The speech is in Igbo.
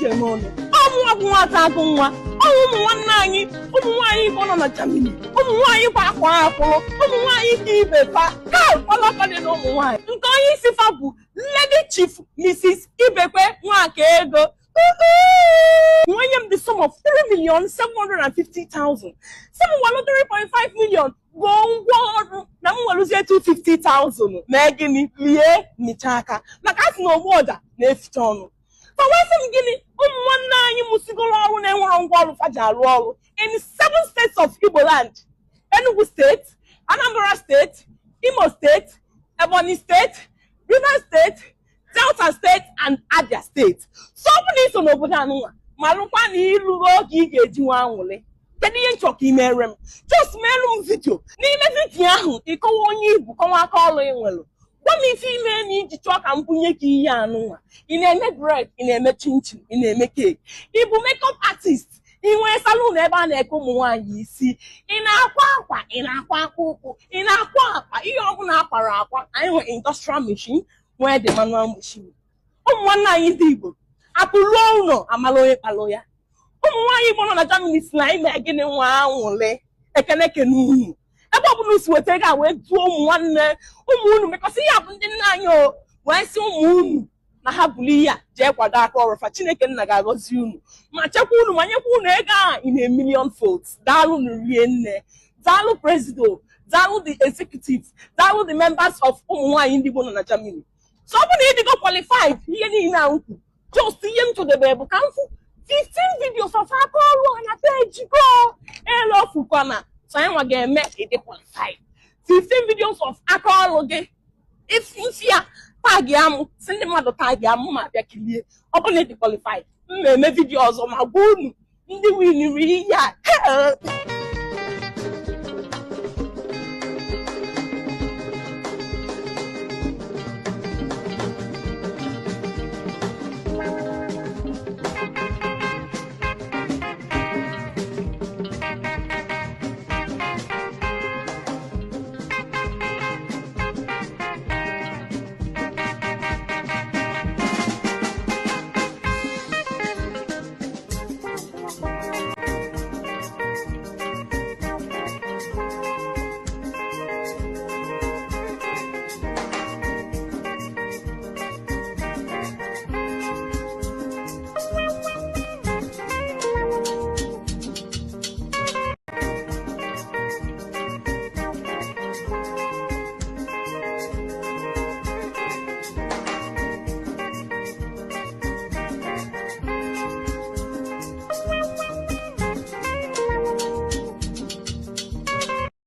ji eme ọnụ. Ọmụnwa bụ nwata agụ nwa ọnwụ. Ụmụ nwanne anyị, ụmụ nwaanyị Igbo nọ na Germany, ụmụ nwaanyị kwa akwa akwụrụ, ụmụ nwaanyị dị ibe fa ka ọlọkọ dị na ụmụ nwaanyị, nke onye isi fa bụ Lady Chief Mrs. Ibekwe Nwaka Ego, nwenye m the sum of 3,750,000, si m walụ 3.5 million gụọ ngwa ọrụ, na m welụzie 250,000 mee gịnị? Lie michaa aka, maka a sị na ogbu ọja na-eficha ọnụ. Fa wee sị m gịnị? Ụmụ nwanne anyị mụsigoro ọrụ na-enwero ngwa ọrụ fa ji arụ ọrụ in seven states of Igbo land: Enugu State, Anambra State, Imo State, Ebonyi State, Rivers State, Delta State and Abia State. So ọ bụ na iso n'obodo anụnwa ma lụkwa na ịlụrụ oge ị ga-eji nwa anwụlị, kedu ihe nchọ ka ị mere m? Just merụ m video. N'ime video ahụ, ịkọwa onye ibu, kọwa aka ọrụ ị nwere, gwa m ife ime na iji chọọ ka m bunye gị ihe anụnwa. Ị na-eme bread? Ị na-eme chinchin? Ị na-eme cake? Ị bụ makeup artist? Ị nwere salon ebe a na-eke ụmụ nwaanyị isi? Ị na-akwa akwa? Ị na-akwa akpa ụkwụ? Ị na-akwa akpa? Ihe ọbụla akwara akwa, anyị nwere industrial machine, nwee the manual machine. Ụmụ nwanne anyị ndị Igbo apụruo ụlọ, amala onye kpalụ ya. Ụmụ nwaanyị Igbo nọ na Germany si na anyị mee gịnị? Nwa anwụlị. Ekene kene unu ebe ọ bụla usi weta ego a wee duo ụmụ nwanne ụmụ unu mekọsị ihe a bụ ndị nna anyị o wee sị ụmụ unu na ha buru ihe a jee kwado aka ọrụ fa. Chineke nna ga-agọzi unu ma chekwa unu ma nyekwa unu ego a in a million folds. Daalụ nụ rie nne. Daalụ presido, daalụ the executives, daalụ the members of ụmụ nwaanyị ndị Igbo nọ na Germany. So ọ bụ na ịdịgo qualified, ihe niile a m kwu, just ihe m chọdebere bụ ka m fụ 15 videos of aka ọrụ a na page go elu ofukwana. So anyị nwa ga-eme ịdị qualified. 15 videos of aka ọrụ gị, isi ya tag ya mụ, si ndị mmadụ tag ya mụ ma bịa kilie. Ọ bụ na ịdị qualified, m na-eme video ọzọ ma gwa unu ndị winiri ihe a.